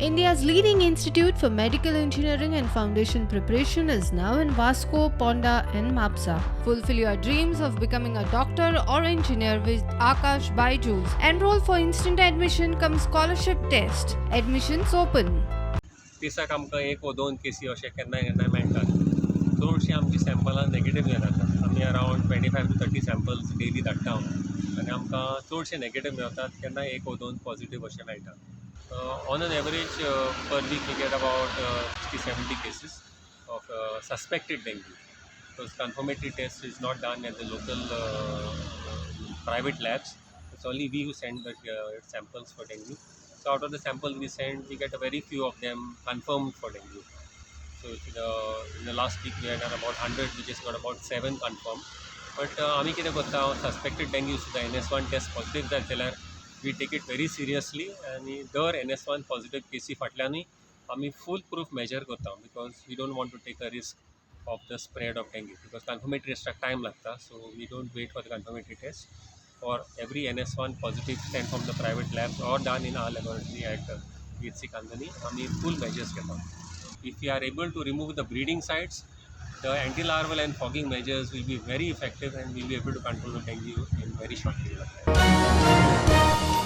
India's leading institute for medical engineering and foundation preparation is now in Vasco, Ponda, and Mapsa. Fulfill your dreams of becoming a doctor or engineer with Akash Byju's. Enroll for instant admission cum scholarship test. Admissions open. दिसाक आमकां एक वो दोन केसी अशें केन्ना केन्नाय मेळटात. चडशीं आमची सॅम्पलां नेगेटीव येतात. आमी around 25 to 30 samples daily धाडटा आनी आमकां चडशे नेगेटीव मेळटात. केन्ना एक वो दोन पॉझिटीव अशें मेळटा. On an average, per week we get about 60-70 cases of suspected dengue, because confirmatory test is not done at the local private labs. It's only we who send the samples for dengue. So out of the samples we send, we get a very few of them confirmed for dengue. So if in the last week we had done about 100, we just got about 7 confirmed. But आमी कितें करता, suspected dengue सुद्दां NS1 test positive जायत जाल्यार we take it very seriously आनी दर NS1 positive केसी फाटल्यानूय आमी फूल प्रूफ मेजर करता, because we don't want to take a risk of the spread of dengue, because confirmatory टेस्टाक time लागता. So we don't wait for the confirmatory test. For every NS1 positive sent from the private labs or done in our laboratory at PHC Candolim, आमी फूल measures घेता. If we are able to remove the breeding sites, the anti-larval and fogging measures will be very effective and we'll be able to control the dengue in very short period of time.